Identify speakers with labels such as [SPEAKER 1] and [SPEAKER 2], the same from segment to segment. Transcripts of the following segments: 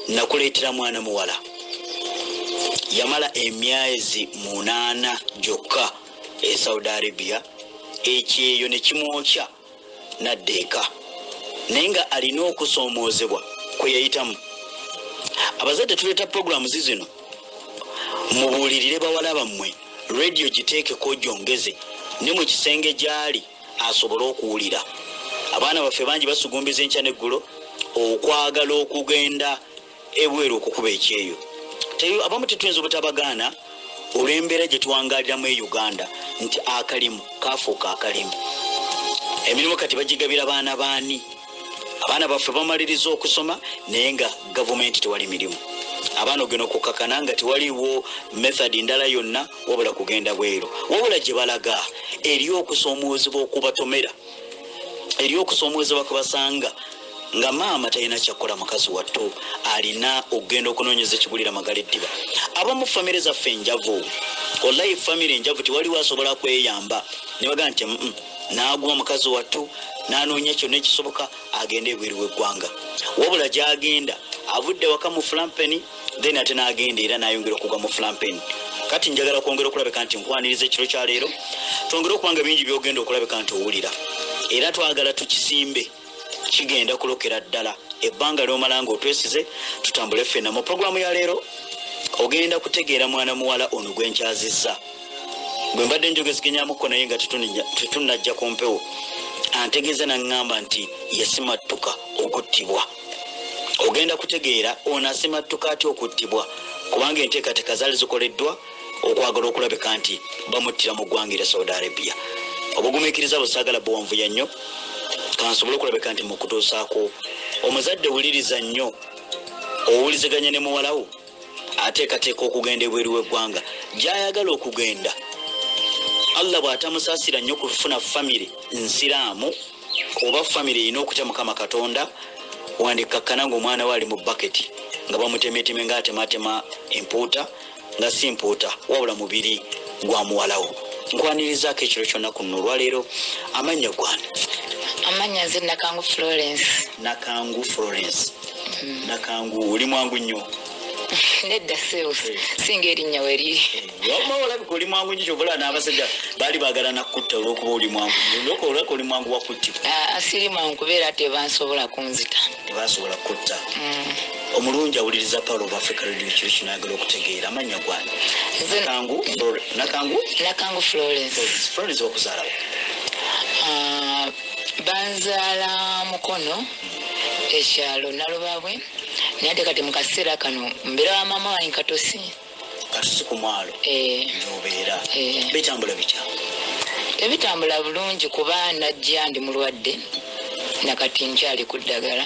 [SPEAKER 1] Nakuleetera mwana muwala yamala emyezi 8 gyokka e Saudi Arabia, ekyeyo ne kimwokya nadda eka, naye nga alina okusoomoozebwa kwe yayitamu. Abazadde tuleeta puroguramu zino, mubuulirire bawala bammwe, rediyo giteekeko gyongeze ne mu kisenge gy'ali asobole okuwulira. Abaana baffe bangi basugumbiza enkya n'eggulo okwagala okugenda ebweru okukuba ekyeyo. Abamu tetuyinza obutabagaana olw'embeera gye tuwangaaliramu e Uganda nti akalimu kafuuka akalimu. Emirimu kati bagigabira baana baani? Abaana baffe bamaliriza okusoma naye nga gavumenti tewali mirimu. Abaana ogenda okukakana nga tewaliwo method ndala yonna wabula kugenda bweru. Wabula gye balaga eri okusoomoozebwa okubatomera, eri okusoomoozebwa kubasanga nga maama talina kyakola, mukazi wattu alina okugenda okunoonyeza ekigulira magala eddiba. Abamu famire zaffe enjavu, wallahi famire enjavu tewaliwo asobola kweyamba ne bagamba nti n'aguma mukazi wattu n'anoonya kyonna ekisoboka agende ebweru w'eggwanga. Wabula gy'agenda avudde waka mu flampeni, then ate n'agenda era n'ayongera okugwa mu flampeni. Kati njagala kwongera okulabika nti nkwaniriza ekiro kya leero, twongere okubanga bingi by'ogenda okulabika nti owulira, era twagala tukisimbe, kigenda kulokera ddala ebbanga ly'omala ng'otwesize tutambule ffenna. Mu puroguramu ya leero ogenda kutegeera mwana muwala ono gwe nkyazizza, bwe mbadde njogezigenyamuko naye nga tetunnajja ku mpewo, antegeeza n'aŋŋamba nti yasimattuka okuttibwa. Ogenda kutegeera ono asimattuka atya okuttibwa, kubanga enteekateeka zaali zikoleddwa okwagala okulabika nti bamuttira mu ggwanga erya Saudi Arabia. Obugumiikiriza busaagala buwanvuya nnyo, kansobole okulabika nti mukutuusaako. Omuzadde wuliriza nnyo, owuliziganya ne muwala wo ateekateeka okugenda ebweru w'eggwanga gy'ayagala okugenda. Allah bw'atamusaasira nnyo kufuna famire nsiraamu oba famire erina okutya Mukama Katonda, wandikkakkana ng'omwana we ali mu baketi nga bamutemeteme ng'atematema empuuta, nga si mpuuta wabula mubiri gwa muwalawo. Nkwanirizaako ekiro kyonna ku nno olwaleero. Amannya gwani?
[SPEAKER 2] Amannya nze Nakangu Florence.
[SPEAKER 1] Nakangu Florence. Nakangu, oli mwangu nnyo?
[SPEAKER 2] Nedda ssebo, singa erinnya we liri.
[SPEAKER 1] Wamma olabika oli mwangu nnyo, kyova olaba n'abasajja baali baagala nakutta olw'okuba oli mwangu nnyo. Olw'okuba oli mwangu wa kuttibwa.
[SPEAKER 2] Siri mwangu kubeera tebansobola kunzita.
[SPEAKER 1] Tebasobola kutta. Omulungi awuliriza Pearl of Africa Radio ekiro kino ayagala okutegeera amannya gwani? Nakangu, Nakangu?
[SPEAKER 2] Nakangu Florence.
[SPEAKER 1] Florence wakuzaalawo?
[SPEAKER 2] Banzaala Mukono, ekyalo Nalubabwe, naye ate kati mu kaseera kano mbeera wa maama wange Katosi.
[SPEAKER 1] Katosi ku mwalo? Gy'obeera. Bitambula bitya?
[SPEAKER 2] Tebitambula bulungi kuba najja ndi mulwadde nakati nkyali ku ddagala.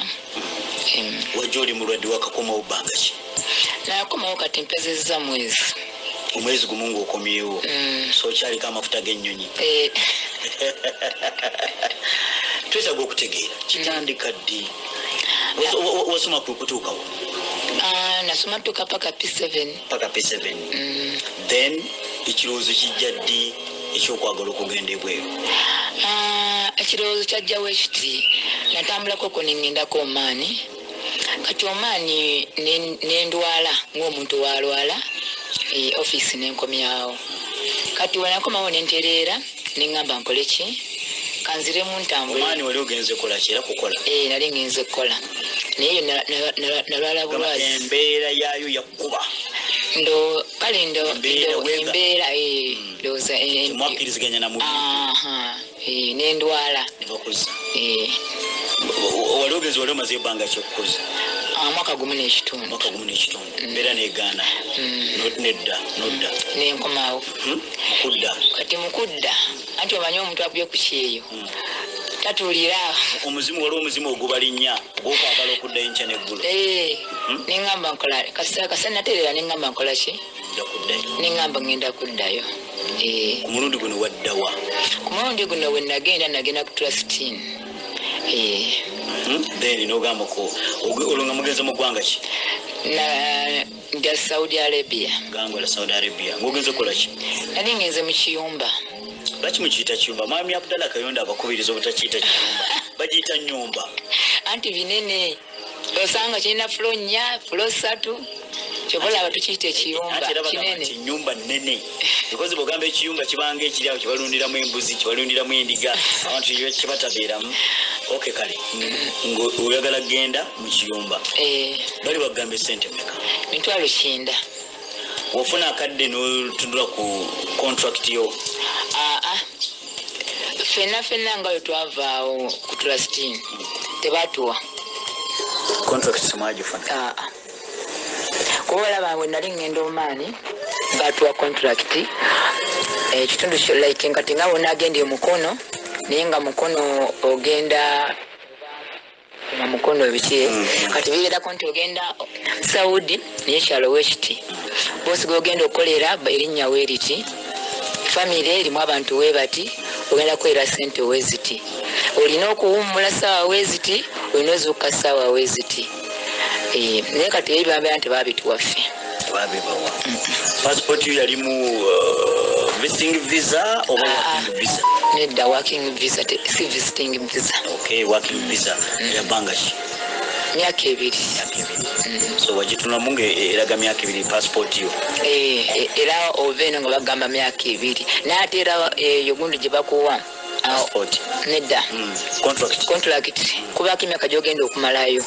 [SPEAKER 1] Wajja oli mulwadde, wakakomawo bbanga ki?
[SPEAKER 2] Nakomawo kati mpezezza mwezi.
[SPEAKER 1] Omwezi gumu ng'okomyewo. So okyaliko amafuta g'ennyonyi. Twetaaga okutegeera kitandika ddi? Wasoma ku kutuukawo?
[SPEAKER 2] Nasoma tuuka paka P7.
[SPEAKER 1] Paka P7. Then ekirowoozo kijja ddi ekyokwagala okugenda ebweru?
[SPEAKER 2] Ekirowoozo kyajjawo ekiti, natambulako ko ne ŋŋendako Omaani. Kati Omaani ne ndwala ng'omuntu w'alwala, ofiisi ne nkomyawo. Kati we nakomawo ne ntereera, ne ŋŋamba nkole ki? Kanziremu ntambule.
[SPEAKER 1] Omaani wali ogenze kukola ki era kukola?
[SPEAKER 2] Nali ngenze kukola. Naye nalwala bulwazi.
[SPEAKER 1] Embeera yaayo yakkuba.
[SPEAKER 2] Ndo, kale ndo,
[SPEAKER 1] Embeera
[SPEAKER 2] ndo,
[SPEAKER 1] weather.
[SPEAKER 2] embeera, ndowooza,
[SPEAKER 1] Temwakkiriziganya na mubiri.
[SPEAKER 2] Ne ndwala.
[SPEAKER 1] Ne bakuzza. Wali ogenze, wali omaze ebbanga ki okukuza?
[SPEAKER 2] Mwaka gumu n'ekitundu.
[SPEAKER 1] Mwaka gumu n'ekitundu. Embeera n'egaana. Nedda, nodda.
[SPEAKER 2] Ne nkomawo.
[SPEAKER 1] Mukudda.
[SPEAKER 2] Kati mukudda, anti omanyi omuntu akubye ku kyeyo. Tatuulira awo.
[SPEAKER 1] Omuzimu, waliwo omuzimu ogubalinnya ogw'okwagala okuddayo enkya n'eggulo.
[SPEAKER 2] Ne ŋŋamba nkola, kasa natereera ne ŋŋamba nkola ki?
[SPEAKER 1] Nja kuddayo.
[SPEAKER 2] Ne ŋŋamba ŋŋenda kuddayo.
[SPEAKER 1] Ku mulundi guno wadda wa?
[SPEAKER 2] Ku mulundi guno we nagenda, nagenda ku Trustine.
[SPEAKER 1] Then n'ogamba ko, olwo nga mugenze mu ggwanga ki?
[SPEAKER 2] Nja Saudi Arabia.
[SPEAKER 1] Ggwanga la Saudi Arabia. Ng'ogenze kukola ki?
[SPEAKER 2] Nali ngenze mu kiyumba.
[SPEAKER 1] Lwaki mukiyita kiyumba? Mwami Abdallah Kayondo abakubiriza obutakiyita kiyumba. Bagiyita nnyumba.
[SPEAKER 2] Anti binene. Osanga kirina floor 4, floor 3. Kyobola tukiyita ekiyumba kinene.
[SPEAKER 1] Enyumba nene. Because bw'ogamba ekiyumba kibanga ekiri awo kibalundiramu embuzi, kibalundiramu endiga, abantu kibatabeeramu. Okay, kale oyagala kugenda mu kiyumba. Bali bagamba essente mmeka?
[SPEAKER 2] 90,000.
[SPEAKER 1] Wofuna akadde n'otundula ku contract yo?
[SPEAKER 2] Ffenna ffenna nga bwe twavaawo ku Trustine tebatuwa.
[SPEAKER 1] Contract simwagifuna?
[SPEAKER 2] Kuba olaba bwe nali ngenda Omaani batuwa contract ekitundu like kati nga bw'onaagenda e Mukono, naye nga Mukono ogenda nga Mukono biki kati bibeerako nti ogenda Saudi naye ekyalo weekiti bosiga ogenda okukolera erinnya weeriti, famire erimu abantu weebati, ogenda kukolera ssente weeziti, olina okuwummula ssaawa weeziti, olina ozuukuka ssaawa weeziti. Naye kati ebyo babeera nti baabituwa ffe.
[SPEAKER 1] Babibawa. Passport yo yalimu visiting visa oba working visa?
[SPEAKER 2] Nedda, working visa, si visiting visa.
[SPEAKER 1] Okay, working visa ya bbanga ki?
[SPEAKER 2] Myaka 2.
[SPEAKER 1] Myaka 2. So wagitunamu nga eraga myaka 2 passport yo?
[SPEAKER 2] Era ova eno nga bagamba myaka 2. Naye ate era eyo gundi gye bakuwa
[SPEAKER 1] passport?
[SPEAKER 2] Nedda.
[SPEAKER 1] Contract?
[SPEAKER 2] Contract kubaako emyaka gy'ogenda okumalayo.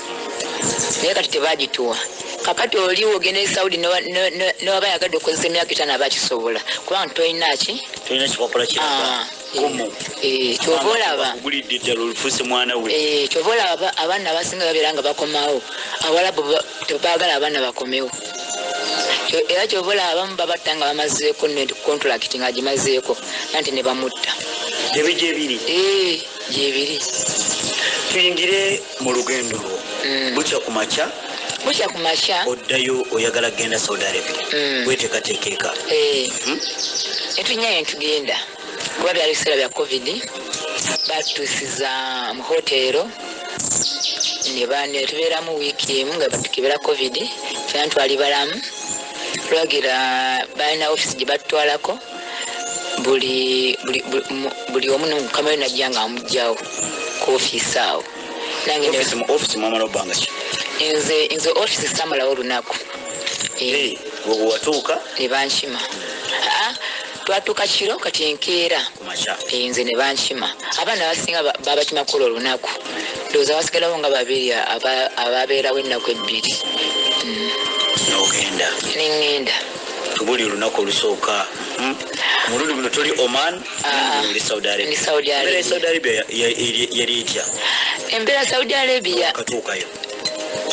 [SPEAKER 2] Naye kati tebagituwa. Kakati oliwo ogenda e Saudi newaba yagadde okukozesa emyaka 5 aba akisobola kubanga tolina ki?
[SPEAKER 1] Tolina kipapula kiraga kumu.
[SPEAKER 2] Ky'ova olaba
[SPEAKER 1] ogulidde ddala olufuuse mwana we.
[SPEAKER 2] Ky'ova olaba abaana abasinga babeera nga bakomawo, Abawalabu tebaagala abaana bakomewo. Era ky'ova olaba abamu babatta nga bamazeeko ne contract nga agimazeeko anti ne bamutta.
[SPEAKER 1] Gyebiri gyebiri?
[SPEAKER 2] Gyebiri.
[SPEAKER 1] Tuyingire mu lugendo lwo. Bukya ku makya?
[SPEAKER 2] Bukya ku makya.
[SPEAKER 1] Oddayo oyagala kugenda Saudi Arabia. Weteekateeka eka.
[SPEAKER 2] Etunyayo ntugenda. Kuba byali biseera bya COVID, batutuusiza mu hoteero ne tubeeramu wiiki emu nga batukebera COVID, ffenna twali balamu. Lwagira balina ofiisi gye batutwalako, buli omu mukama we najja nga amuggyawo ku ofiisi awo.
[SPEAKER 1] Ofiisi mwamala bbanga ki?
[SPEAKER 2] Nze ofiisi saamalawo olunaku.
[SPEAKER 1] Bwe watuuka?
[SPEAKER 2] Ne bankima. Twatuuka kiro kati enkeera. Nze ne bankima. Abaana abasinga babakima kola olunaku. Ndowooza basigalawo nga babiri ababeerawo ennaku 2.
[SPEAKER 1] N'ogenda?
[SPEAKER 2] Ne ŋŋenda.
[SPEAKER 1] Tubuli olunaku olusooka. Mulundi guno toli Oman, oli Saudi Arabia.
[SPEAKER 2] Ndi Saudi Arabia.
[SPEAKER 1] Embeera ya Saudi Arabia yali etya?
[SPEAKER 2] Embeera Saudi Arabia
[SPEAKER 1] katuukayo.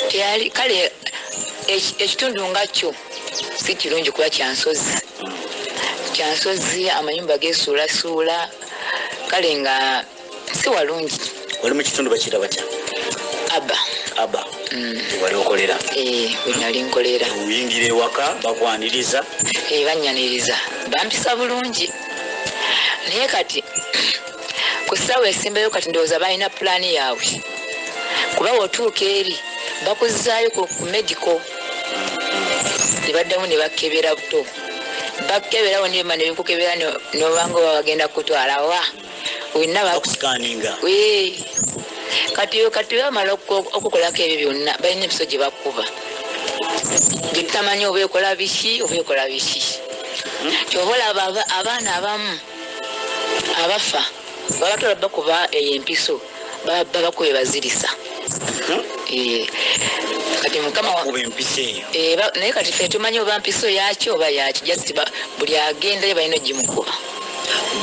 [SPEAKER 2] Teyali kale ekitundu nga kyo si kirungi kuba kya nsozi. Kya nsozi, amayumba geesuulasuula, kale nga si walungi.
[SPEAKER 1] Wali mu kitundu bakiyita batya?
[SPEAKER 2] Aba.
[SPEAKER 1] Aba. Wali okolera?
[SPEAKER 2] We nali nkolera.
[SPEAKER 1] Oyingira ewaka bakwaniriza?
[SPEAKER 2] Bannyaniriza. Bampisa bulungi. Naye kati ku ssaawa esembayo kati ndowooza balina pulaani yaabwe. Kuba bw'otuuka eri bakuzzaayo ku medical. Ne baddamu ne bakebera buto. Bakeberawo ne bikukebera n'obanga oba bagenda kukutwala wa. Wenna
[SPEAKER 1] bakusikaninga.
[SPEAKER 2] Kati bamala okukolako ebyo byonna balina empiso gye bakuba. Gye tutamanyi oba ekola biki oba ekola biki. Ky'oba olaba abaana abamu abafa babatwala bakuba eyo empiso babakube bazirisa. Kati mukama
[SPEAKER 1] bakuba empiso eyo.
[SPEAKER 2] Naye kati ffe tumanyi oba mpiso yaki oba yaki, just buli agendayo balina ogimukuba.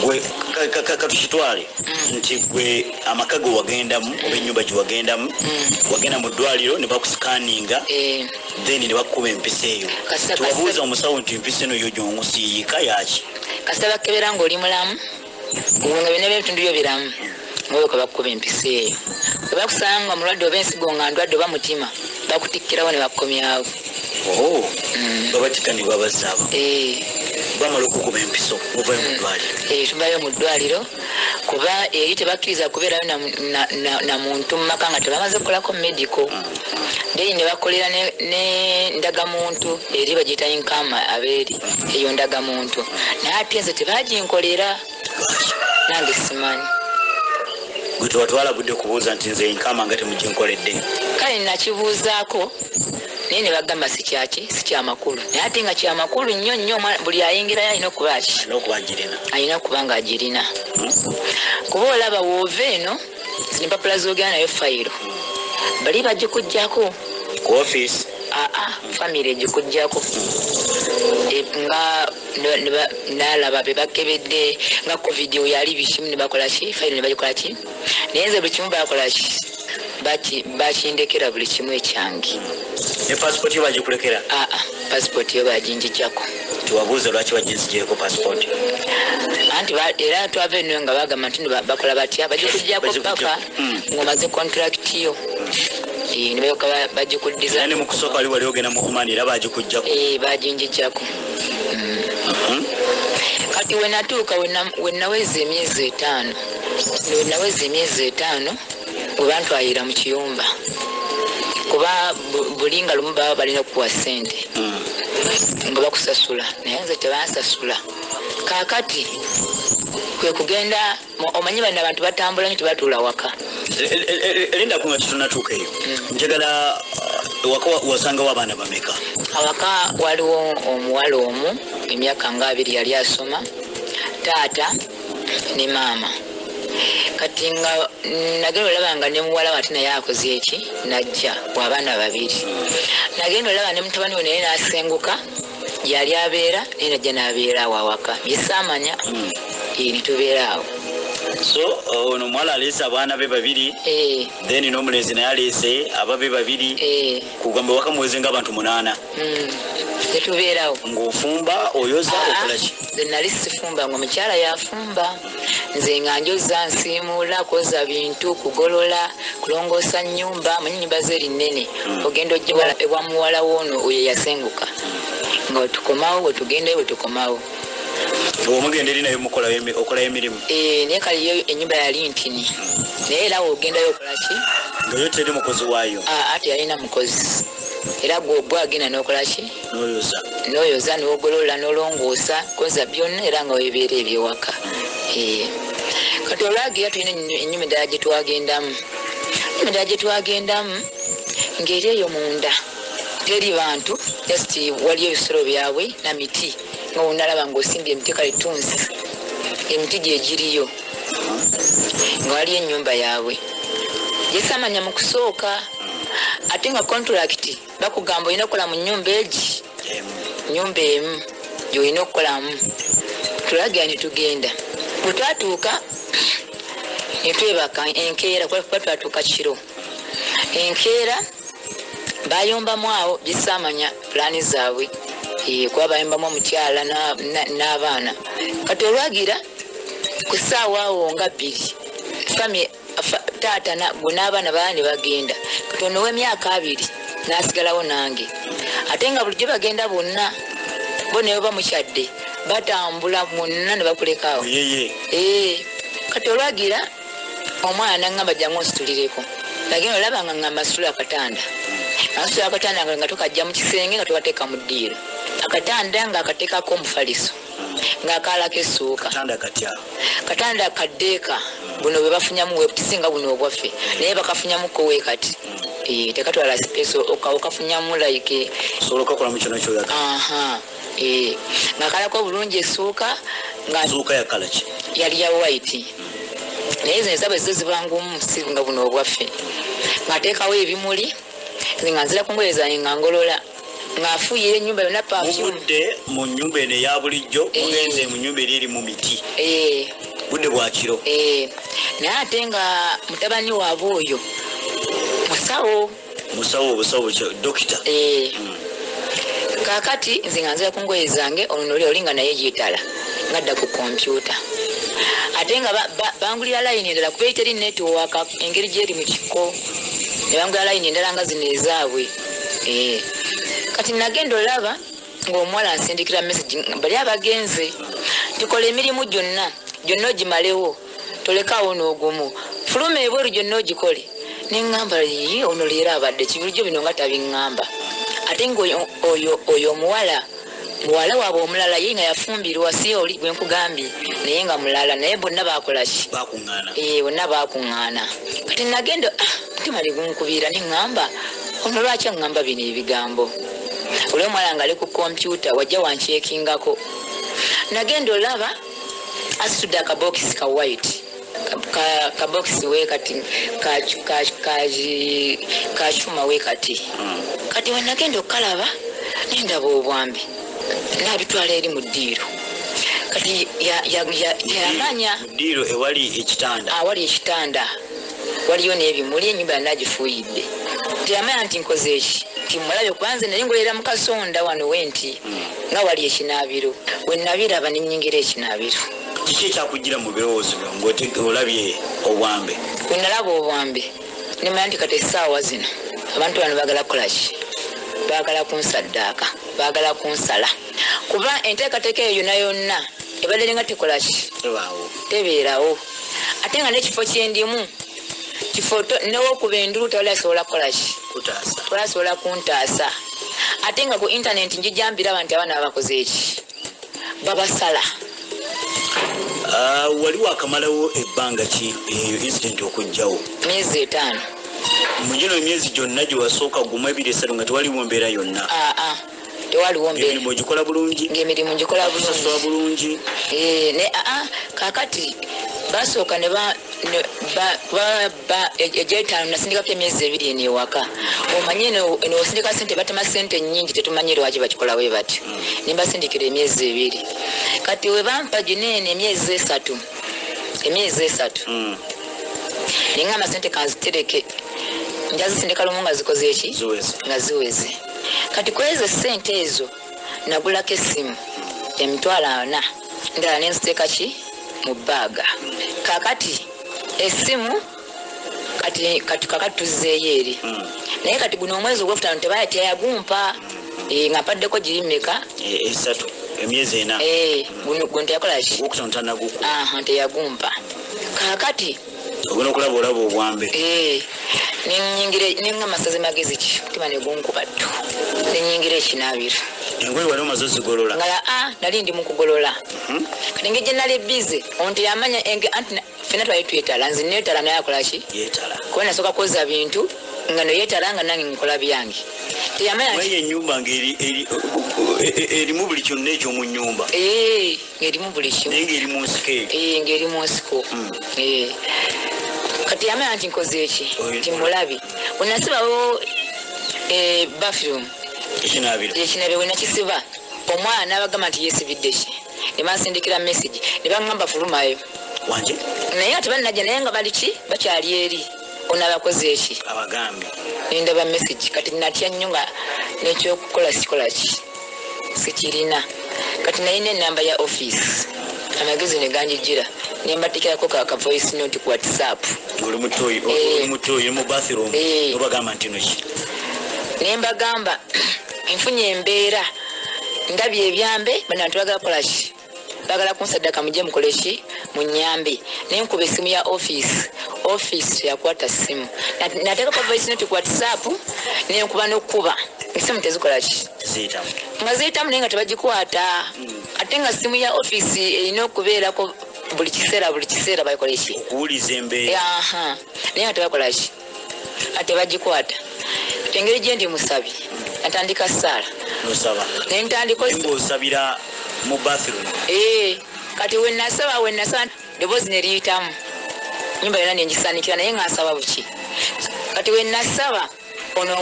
[SPEAKER 1] Gwe katukitwale nti gwe amaka ge wagendamu oba ennyumba gye wagendamu, wagenda mu ddwaliro ne bakusikaninga, then ne bakukuba empiso eyo. Tewabuuza omusawo nti empiso eno yo gy'ongusiiyika yaki?
[SPEAKER 2] Kasita bakebera ng'oli mulamu, nga byonna ebitundu byo biramu, nga bakukuba empiso eyo. Bwe bakusanga nga mulwadde oba ensigo nga ndwadde oba mutima, bakutikkirawo ne bakukomyawo.
[SPEAKER 1] Babatikka ne babazzaabo. Bamala okukuba empiso muvayo mu ddwaliro.
[SPEAKER 2] Tuvayo mu ddwaliro kuba eri tebakkiriza kubeerayo na muntu mu maka nga tebamaze kukolako medical. Then ne bakolera ne ndagamuntu eri bagiyita inkama abeeri eyo ndagamuntu. Naye ate nze tebaginkolera nange simanyi.
[SPEAKER 1] Gwe tewatwala budde kubuuza nti nze inkama nga temuginkoledde?
[SPEAKER 2] Kale nakibuuzaako naye ne bagamba si kyaki, si kyamakulu, naye ate nga kyamakulu nnyo nnyo. Buli ayingirayo alina okuba ki, alina okuba nga agirina. Kuba olaba woova eno zino empapula z'ogenda nayo fayiro bali bagikugjako
[SPEAKER 1] ku office.
[SPEAKER 2] Aa, famire egikugjako nga nalaba bebakebedde nga COVID yali bikimu ne bakola ki, fayiro ne bagikola ki, naye nze buli kimu bakola ki, bakindekera buli kimu ekyange.
[SPEAKER 1] Ne passport yo bagikulekera?
[SPEAKER 2] Aa, passport yo baginjijjako.
[SPEAKER 1] Tiwabuuza lwaki baginzigyeko passport?
[SPEAKER 2] Anti era twava eno nga bagamba nti bakola batya, bagikugjako paka ng'omaze contract yo. Nibayoka bagikuddiza.
[SPEAKER 1] Era ne mu kusooka wali ogenda mu Oman era bagikuggyako?
[SPEAKER 2] Baginjijjako. Kati we natuuka we naweza emyezi 5, we naweza emyezi 5 we bantwalira mu kiyumba, kuba buli nga lumu baba balina okukuwa ssente nga bakusasula, naye nze tebansasula. Kaakati kwe kugenda, omanyi bano abantu batambula nnyo, tebatuula waka.
[SPEAKER 1] Linda ku nga tetunnatuuka eyo, njagala waka wasangawo abaana bameka?
[SPEAKER 2] Awaka waliwo omuwala omu emyaka nga 2 yali asoma, taata ne maama. Kati nga nagenda olaba nga ne muwala we ate naye akoze eki, najja bw'abaana 2. Nagenda olaba ne mutabani we naye n'asenguka yali abeera, naye najja n'abeera awo awaka bye saamanya, ne tubeera awo.
[SPEAKER 1] So ono omuwala aleese abaana be 2, then n'omulenzi naye aleese ababe 2, kugamba waka muweze ng'abantu 8.
[SPEAKER 2] Tetubeerawo.
[SPEAKER 1] Ng'ofumba, oyoza, okola ki?
[SPEAKER 2] Nze nali sifumba, ng'omukyala yafumba. Nze nga njoza, nsiimuula, kwoza bintu, kugolola, kulongoosa nnyumba. Manyi ennyumba ze eri nnene, ogenda ojja ewa muwala w'ono oyo yasenguka, nga wetukomawo, wetugendayo, wetukomawo.
[SPEAKER 1] Omugenda eri naye okolayo emirimu?
[SPEAKER 2] Naye kale yo ennyumba yali ntini, naye era w'ogendayo okola ki?
[SPEAKER 1] Nga yo teri mukozi waayo?
[SPEAKER 2] Aa, teyalina mukozi. Era gwe agenda n'okola ki?
[SPEAKER 1] N'oyoza.
[SPEAKER 2] N'oyoza, n'ogolola, n'olongoosa, koza byonna, era nga weebeera ebyewaka. Kati olwagira tulina ennyumba endala gye twagendamu. Ennyumba endala gye twagendamu ng'eri eyo munda teri bantu, just waliyo ebisolo byabwe na miti, nga wonalaba ng'osimbye emiti kale tunsi, emiti gye giriyo, nga waliyo ennyumba yaabwe. Gye saamanya mu kusooka, ate nga contract bakugamba olina okukola mu nnyumba egi, nnyumba emu gy'olina okukolamu. Tulagira ne tugenda. Bwe twatuuka ne twebaka enkeera, kuba twatuuka kiro. Enkeera bayombamu awo, gye saamanya pulaani zaabwe, kuba bayombamu omukyala n'abaana. Kati olwagira ku ssaawa awo nga 2, taata gwe n'abaana bala ne bagenda. Kati ono ow'emyaka 2 n'asigalawo nange, ate nga bulijjo bagenda bonna, bo ne baba mukyadde batambula bonna ne bakulekaawo. Kati olwagira omwana n'aŋŋamba jangu onsitulireko. Nagenda olaba nga ŋŋamba nsitula akatanda. Nsitula akatanda nga tukajja mu kisenge nga tukateeka mu ddiiro. Akatanda nga akateekako omufaliso, ng'akaalako essuuka.
[SPEAKER 1] Katanda katya?
[SPEAKER 2] Katanda kaddeeka, buno bwe bafunyamu webuti, singa buno obwaffe, naye bakafunyamuko we kati. Tekatwala space, okafunyamu like
[SPEAKER 1] osobola okukakolamu kyonna ky'oyagala.
[SPEAKER 2] Aha. Ng'akalako bulungi essuuka, nga
[SPEAKER 1] Essuuka yakala ki?
[SPEAKER 2] Yali ya white. Naye zino ezaabwe zo ziba ngumu, si nga buno obwaffe. Ng'ateekawo ebimuli, nze nga nzira ku ngoye zange nga ngolola, ng'afuuyira ennyumba yonna perfume.
[SPEAKER 1] Muvudde mu nnyumba eno eya bulijjo, mugenze mu nnyumba eri eri mu miti. Budde bwa kiro.
[SPEAKER 2] Naye ate nga mutabani waabwe oyo musawo.
[SPEAKER 1] Musawo, obusawo ki? Dokita?
[SPEAKER 2] Kaakati nze nga nzira ku ngoye zange, ono oli oli nga naye yeetala, ng'adda ku kompyuta. Ate nga bangulira layini endala, kuba teri network engeri gy'eri mu kiko. Ne bangulira layini endala nga zino ezaabwe. Kati nagenda olaba ng'omuwala ansindikira message, bali abagenze, tukola emirimu gyonna, gyonna ogimalewo, tolekaawo n'ogumu, fuluma ebweru gyonna ogikole. Ne ŋŋamba, yii, ono leero abadde ki? Bulijjo bino nga tabiŋŋamba. Ate ng'oyo omuwala Muwala waabwe omulala ye nga yafumbirwa, si oli gwe nkugambye, naye nga mulala, naye bonna baakola ki?
[SPEAKER 1] Bakuŋŋaana.
[SPEAKER 2] Bonna baakuŋŋaana. Kati nagenda, mutima ne gunkubira ne ŋŋamba, ono lwaki aŋŋamba bino ebigambo? Oli omuwala ng'ali ku kompyuta, wajja wankyekingako. Nagenda olaba asitudde akabokisi ka white, kabokisi we kati ka kyuma we kati. Kati we nagenda okukalaba nendaba obwambe, nabitwala eri mu ddiiro. Kati yamanya
[SPEAKER 1] mu ddiiro ewali ekitanda,
[SPEAKER 2] awali ekitanda waliyo n'ebimuli, ennyumba yonna agifuuyidde. Teyamanya nti nkoze eki, nti mulabe kubanze naye ngolera mu kasonda wano we nti nga wali ekinaabiro. We nabiraba ne nnyingira ekinaabiro.
[SPEAKER 1] Kiki ekyakugira mu birowoozo byo ng'olabye obwambe?
[SPEAKER 2] We nalaba obwambe ne mmanya nti kati essaawa zino abantu bano baagala kukola ki? Baagala kunsaddaaka, baagala kunsala. Kuba enteekateeka eyo yonna yonna ebadde nga tekola ki?
[SPEAKER 1] Tebaawo.
[SPEAKER 2] Tebeerawo. Ate nga n'ekifo kye ndimu, kifo n'owokuba endulu tewali asobola kukola ki?
[SPEAKER 1] Kutaasa.
[SPEAKER 2] Tewali asobola kuntaasa. Ate nga ku intaneti njija mbiraba nti abaana babakoze eki? Babasala.
[SPEAKER 1] Wali wakamalawo ebbanga ki eyo incident okujjawo?
[SPEAKER 2] Myezi 5.
[SPEAKER 1] Mu gino emyezi gyonna gye wasooka gumu, ebiri, esatu nga tewaliwo mbeera yonna?
[SPEAKER 2] Aa, tewaliwo mbeera.
[SPEAKER 1] Emirimu ogikola bulungi?
[SPEAKER 2] Ng'emirimu ngikola bulungi.
[SPEAKER 1] Osasulwa bulungi?
[SPEAKER 2] Ne, aa, kaakati basooka ne ba, ne ba, ba, ba, egy'etaano nasindikako emyezi 2 eno ewaka. Omanye eno osindika ssente, batema ssente nnyingi, tetumanyi lwaki bakikola bwe batyo. Ne mbasindikira emyezi 2. Kati we bampa gino eno emyezi 3. Emyezi 3. Ne ŋŋamba ssente kanzitereke. Nja zisindika lumu nga zikoze eki?
[SPEAKER 1] Ziweze.
[SPEAKER 2] Nga ziweze. Kati ku ezo ssente ezo nagulako essimu emitwalo 4. Ndala ne nziteeka ki? Mu bbaaga. Kaakati essimu kati kaakati tuzzeeyo eri. Naye kati guno omwezi ogwokutaano tebaya teyagumpa. Nga mpaddeko giri mmeka?
[SPEAKER 1] 3, emyezi 4.
[SPEAKER 2] Guno teyakola ki?
[SPEAKER 1] Ogwokutaano tannagukuba.
[SPEAKER 2] Aha, teyagumpa. Kaakati
[SPEAKER 1] ogenda okulaba olaba obwambe.
[SPEAKER 2] Ne nnyingira, ne ŋŋamba masaze magezi ki? Mutima ne gunkuba ttu. Ne nnyingira ekinaabiro.
[SPEAKER 1] Engoye wali omaze ozigolola?
[SPEAKER 2] Nga nali ndi mu kugolola. Kati engeri gye nali busy, omuntu yamanya anti ffenna twali twetala, nze neetala naye akola ki?
[SPEAKER 1] Yeetala.
[SPEAKER 2] Kuba nasooka kwoza bintu, nga no yeetala nga nange nkola byange. Teyamanya nti
[SPEAKER 1] Mwenye ennyumba erimu buli kyonna eky'omu nnyumba.
[SPEAKER 2] Ng'erimu buli kimu.
[SPEAKER 1] Naye ng'eri mu nsiko eyo.
[SPEAKER 2] Ng'eri mu nsiko. Kati yamanya nti nkoze eki?
[SPEAKER 1] Oyo.
[SPEAKER 2] Nti mulabi. Bwe nasibawo, bathroom.
[SPEAKER 1] Ekinaabiro.
[SPEAKER 2] Ekinaabiro bwe nakisiba, omwana n'abagamba nti yeesibidde ki? Ne bansindikira message, ne baŋŋamba fulumayo.
[SPEAKER 1] Wanje?
[SPEAKER 2] Naye nga tebannajja, naye nga bali ki? Bakyali eri. Ono abakoze eki?
[SPEAKER 1] Abagambye.
[SPEAKER 2] Ne ndaba message, kati natya nnyo nga n'ekyokukola sikola ki? Sikirina. Kati nalina ennamba ya office. Amagezi ne ganjijira. Ne mbateekerako ka voice note ku WhatsApp.
[SPEAKER 1] Ng'oli mu toyi, oli mu toyi, oli mu bathroom. N'obagamba nti no ki?
[SPEAKER 2] Ne mbagamba, nfunye embeera, ndabye ebyambe, bano abantu baagala kukola ki? Baagala kunsaddaka mujje mukole ki? Munnyambe. Ne nkuba essimu ya office. Office yakwata ssimu. Nateekako voice note ku WhatsApp, ne nkuba n'okkuba. Essimu tezikola ki?
[SPEAKER 1] Ziyitamu.
[SPEAKER 2] Nga ziyitamu naye nga tebagikwata. Ate nga ssimu ya office erina okubeerako buli kiseera, buli kiseera bakola ki?
[SPEAKER 1] Okuwuliza embeera.
[SPEAKER 2] Aha. Naye nga tebakola ki? Ate bagikwata. Engeri gye ndi musabi, natandika ssaala.
[SPEAKER 1] N'osaba.
[SPEAKER 2] Ne ntandika
[SPEAKER 1] Ng'osabira mu bathroom.
[SPEAKER 2] Kati we nasaba, we nasaba, ddoboozi ne liyitamu. Nnyumba yonna ne ngisaanikira naye nga nsaba buki. Kati we nasaba, ono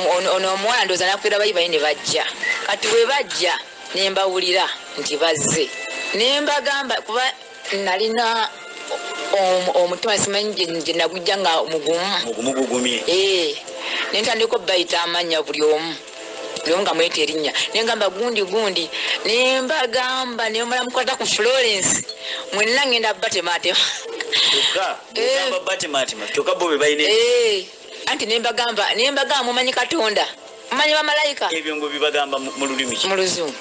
[SPEAKER 2] omuwala ndowooza n'akugira bayi bayi ne bajja. Kati we bajja, ne mbawulira nti bazze. Ne mbagamba kuba nalina omutima simanyi gye nagujja nga mugumu.
[SPEAKER 1] Mugumu gugumye.
[SPEAKER 2] Ne ntandika obbayita amannya buli omu. Buli omu nga mweta erinnya. Ne ngamba gundi gundi. Ne mbagamba ne mmala mukwata ku Florence. Mwenna ngenda batematema.
[SPEAKER 1] Kyokka, ogamba batematema, kyokka bo be balina
[SPEAKER 2] Anti ne mbagamba, ne mbagamba mumanyi Katonda. Mumanyi bamalayika?
[SPEAKER 1] Ebyo ngo bibagamba mu lulimi ki?
[SPEAKER 2] Mu Luzungu.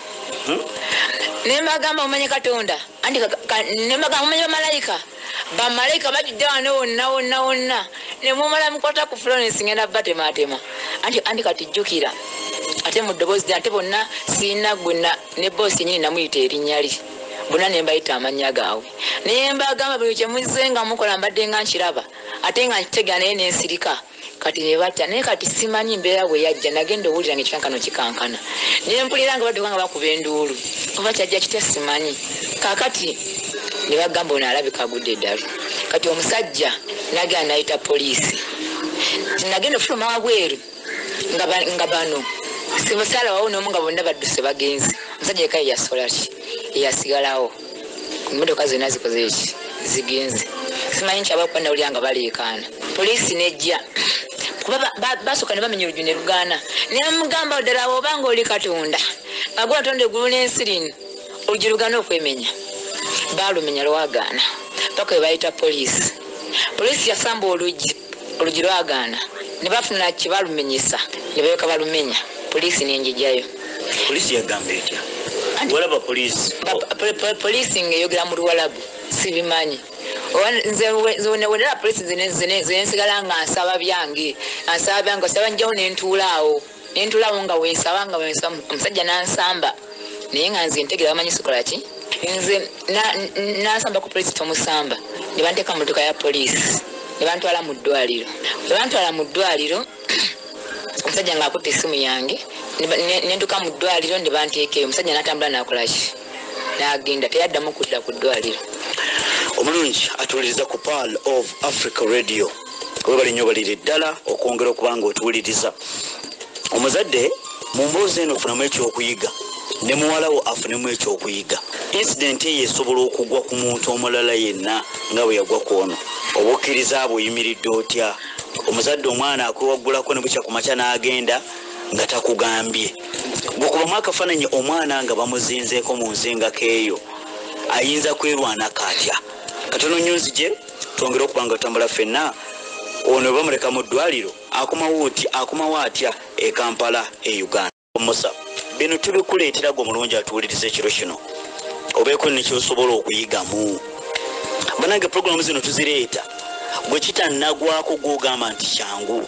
[SPEAKER 2] Ne mbagamba mumanyi Katonda. Anti ne mbagamba mumanyi bamalayika. Bamalayika bajjudde wano wonna, wonna, wonna. Ne mumala mukwata ku Florence ngenda batematema. Anti kati jjukira. Ate mu ddoboozi ate bonna sirina gwena ne boosi yennyini namuyita erinnya lye, bonna ne mbayita amannya gaabwe. Naye mbagamba buli kye muzze nga mukola mbadde nga nkiraba ate nga nkitegeera naye ne nsirika. Kati ne batya, naye kati simanyi mbeera bwe yajja, nagenda owulira ng'ekikankano kikankana. Ne mpulira nga badduka nga bakuba enduulu, oba kyajja kitya simanyi. Kaakati ne bagamba ono alabika agudde eddalu. Kati omusajja n'agenda n'ayita poliisi. Nagenda ofuluma wabweru nga bano simusaalawawo n'omu nga bonna badduse bagenze. Omusajja yekka ye yasola ki? Ye yasigalawo. Emmotoka zonna zikoze ki? Zigenze. Simanyi nti abakuba nawulira nga baleekaana. Poliisi n'ejja kuba basooka ne bamenya oluggi ne lugaana. Ne bamugamba ddala bw'oba ng'oli Katonda nga gwe watonda eggulu n'ensi lino, oluggi lugaana okwemenya. Baalumenya lwagaana paka we bayita poliisi. Poliisi yasamba oluggi, oluggi lwagaana, ne bafuna kye balumenyesa ne balyoka balumenya. Poliisi n'enjijjayo.
[SPEAKER 1] Poliisi yagamba etya? Walaba poliisi?
[SPEAKER 2] Poliisi ng'eyogera mu Luwalabu, sibimanyi. Oba nze wenera poliisi nze nsigala nga nsaba byange, nsaba byange, nsaba njjawo ne ntuulaawo nga wensaba nga wensaba, omusajja n'ansamba naye nga nze ntegeera bamanyi sikola ki. Nze nansamba ku poliisi tomusamba, ne banteeka mu mmotoka ya poliisi ne bantwala mu ddwaliro. Bwe bantwala mu ddwaliro, omusajja ng'akutte essimu yange, ne ntuuka mu ddwaliro ne banteeka eyo. Omusajja n'atambula n'akola ki? N'agenda, teyaddamu kudda ku ddwaliro.
[SPEAKER 1] Omulungi atuwuliriza ku Pearl of Africa Radio, webale nnyo, balire ddala okwongera okuba nga otuwuliriza. Omuzadde mu mboozi eno ofunamu ekyokuyiga, ne muwala wo afunemu ekyokuyiga. Incident eyo esobola okugwa ku muntu omulala yenna nga bwe yagwa ku ono. Obukkiriza bw'oyimiridde otya omuzadde omwana akwewaggulako ne bukya ku makya n'agenda nga takugambye? Bwekubamu akafaananyi omwana nga bamuzinzeeko mu nzingako eyo, ayinza kwerwanako atya? Katono nnyo nzije twongere okuba nga tutambula ffenna. Ono bwe bamuleka mu ddwaliro akomawo oti akomawo atya e Kampala e Uganda? Musa, bino tubikuleetera gwe omulungi atuwuliriza ekiro kino obeeko nekyosobola okuyigamu. Banange, puroguramu zino tuzireeta gwe kitannagwako, gwogamba nti kyangu,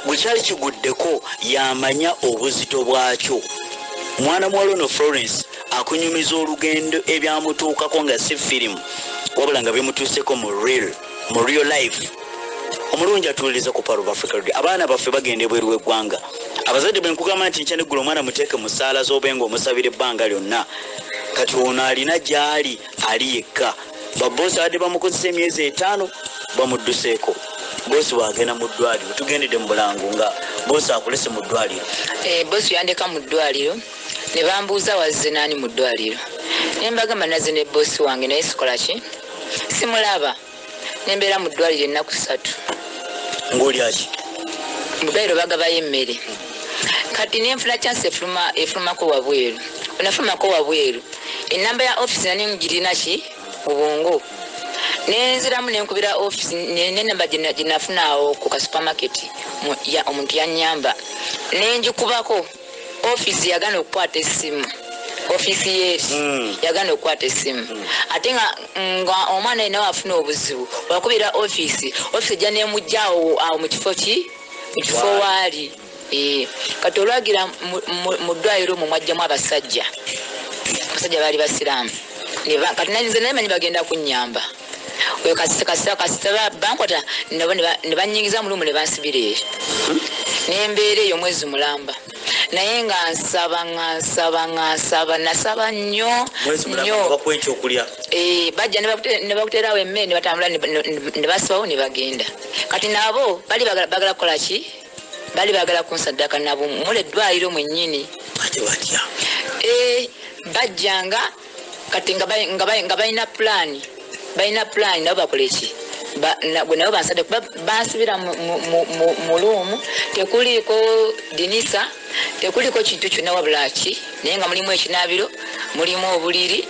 [SPEAKER 1] gwe kyali kiguddeko yamanya obuzito bwakyo. Mwana muwala ono Florence akunyumiza olugendo ebyamutuukako nga si firimu, wabula nga bimutuuseko mu real life. Omulungi atuwuliriza ku Pearl of Africa Radio, abaana baffe bagenda ebweru w'eggwanga. Abazadde, bwe nkugamba nti nkya neggula omwana muteeke mu ssaala z'obenga omusabira ebbanga lyonna. Kati ono alina gy'ali, ali yekka. Baboosi abadde bamukozesa emyezi 5 bamudduseeko. Boosi bwagenda mu ddwaliro, tugendedde mu bulango nga boosi akulese mu ddwaliro.
[SPEAKER 2] Boosi yandeka mu ddwaliro ne bambuuza wazze naani mu ddwaliro, ne mbagamba nazze ne boosi wange naye sikola ki, simulaba. Ne mbeera mu ddwaliro ennaku 3.
[SPEAKER 1] Ng'olyaki?
[SPEAKER 2] Mu ddwaliro bagabayo emmere. Kati nenfuna chance efulumako wabweru. Onafulumako wabweru, enamba ya ofisi nani ngirina ki mu bwongo, nenziramu nenkubira ofisi nenamba gyenafuna awo ku ka supermarket omuntu yanyamba nenjikubako. Ofisi yagana okukwata essimu, ofisi yeeri yagana okukwata essimu. Ate nga omwana yenna wafuna obuzibu wakubira ofisi, ofisi ejja nemujja awo mu kifo ki, mu kifo waali. Kati olwagira mu ddwaliro omwo mwajjamu abasajja, abasajja baali basiraamu. Kati nze naye manyi bagenda kunnyamba. Oyo kasita bankwata nabo ne banyingiza mu lumu ne bansibira eyo, nembeera eyo omwezi mulamba, naye nga nsaba, nga nsaba, nga nsaba, nasaba nnyo nnyo.
[SPEAKER 1] Bakuwa ekyokulya?
[SPEAKER 2] Bajja ne bakuteerawo emmere ne batambula ne basibawo ne bagenda. Kati nabo bali bagala kukola ki? Bali bagala kunsaddaka nabo mula eddwaliro mwennyini.
[SPEAKER 1] Ate batya?
[SPEAKER 2] Bajjanga kati nga balina pulaani, balina pulaani nabo bakole ki? Gwe nabo bansadde kuba bansibira mu luumu, tekuliiko dinisa, tekuliiko kintu kyonna wabula ki, naye nga mulimu ekinaabiro, mulimu obuliri,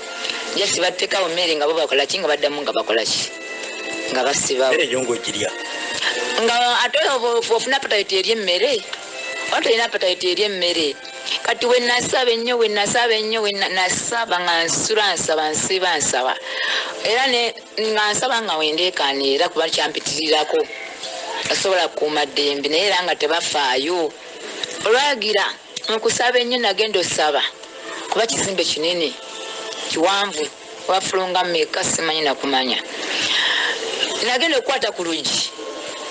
[SPEAKER 2] just bateekawo mmere nga bo bakola ki, nga baddamu nga bakola ki, nga basibawo.
[SPEAKER 1] Emmere eyo ng'ogirya?
[SPEAKER 2] Nga ate ofuna appetite eri emmere, oba tolina appetite eri emmere. Kati we nasaba ennyo, we nasaba ennyo, we nasaba nga nsula nsaba, nsiba nsaba, era ne nga nsaba nga wendeekaana, era kuba kyampitirirako, asobola kukuuma ddembe, naye era nga tebafaayo. Olwagira Mukusaba ennyo nagenda osaba kuba kizimbe kinene kiwanvu, wafulunga mmeka simanyi nakumanya. Nagenda okukwata ku luggi,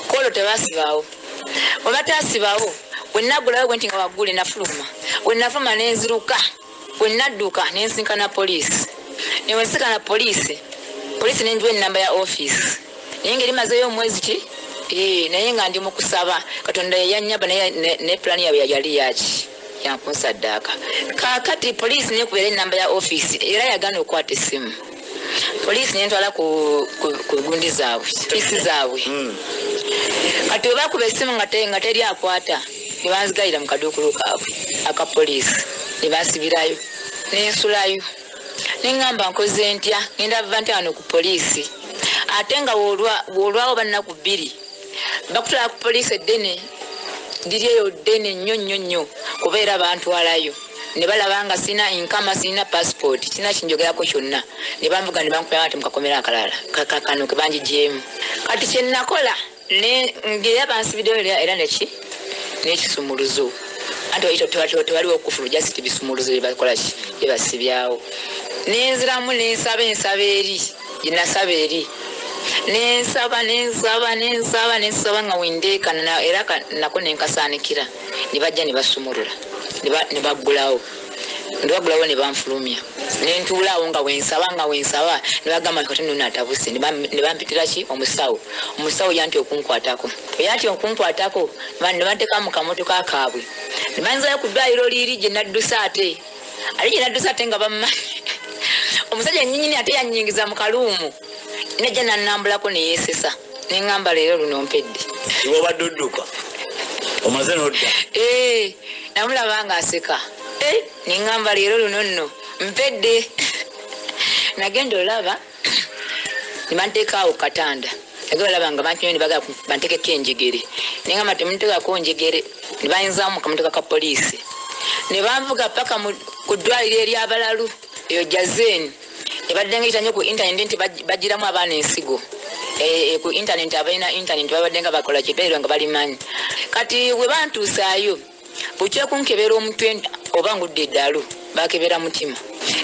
[SPEAKER 2] kolo tebasibaawo, oba tasibawo. Bwe naggulawo bwe nti nga waggule, nafuluma. Bwe nafuluma nenziruka, bwe nadduka nensinkana poliisi. Newensinkana poliisi, poliisi nenjiwa enamba ya ofiisi, naye nga erimazeeyo omwezi ki. Naye nga ndi mu kusaba, Katonda yeyanyamba, naye ne pulaani yaabwe yali yaki yankunsaddaaka. Kaakati poliisi nekubera enamba ya ofiisi, era yagaana okukwata essimu. Poliisi nentwala ku gundi zaabwe, ofiisi zaabwe. Kati bwe bakuba essimu nga teri akwata, ne banzigayira mu kaduukulu kaabwe aka poliisi, ne bansibirayo, nensulayo. Neŋŋamba, nkoze ntya? Ngenda va ntya wano ku poliisi? Ate nga bw'olwawo bannaku 2 bakutwala ku poliisi eddene liri eyo, ddene nnyo nnyo nnyo, kuba era bantwalayo ne balaba nga sina iqama, sina passport, sina kinjogerako kyonna, ne banvuga ne bankubira nti mukakomera akalala kano ke bangigyemu. Kati kyenakola ngera bansibiddeyo era neki n'ekisumuluzo, anti tewaliwo kufulu, just bisumuluzo byebakolaki byebasibyawo. Nenziramu nensaba ensaba eri gyenasaba eri, nensaba, nensaba, nensaba, nensaba nga wendeekana, era nako nenkasaanikira, ne bajja ne basumulula, ne baggulawo, ne baggulawo, ne banfulumya. Nentuulaawo nga wensaba, nga wensaba, ne bagamba nti kati nno natabuse. Ne bampitira ki, omusawo. Omusawo yanti okunkwatako, yanti okunkwatako, ne banteeka mu kamotoka kaabwe, ne banzayo ku ddwaliro liiri gye naddusa. Ate ate gye naddusa, ate nga bammanyi, omusajja nyinyini ate yanyingiza mu kaluumu, nejja nannambulako neyeesesa. Neŋŋamba, leero luno mpedde.
[SPEAKER 1] Iwobadde odduka omaze nodda.
[SPEAKER 2] Ee, namulaba ng'aseka. Eh, neŋŋamba leero luno nno mpedde. Nagenda olaba ne banteeka awo ku katanda, nagenda olaba nga bantumye ne bagala bantekeko enjegere. Neŋŋamba, temunteekako njegere. Ne bayinzaamu mu kamotoka ka poliisi, ne banvuga paka ku ddwaliro eryabalalu eyo Jazeeni, ebadde nga eyita nnyo ku intaneti nti bagiramu abaana ensigo. Ku intaneti, abalina intaneti babadde nga bakola kibeerwa nga balimanyi. Kati bwe bantuusaayo, bukya kunkebera omutwe oba ngudde eddalu, bakebera mutima,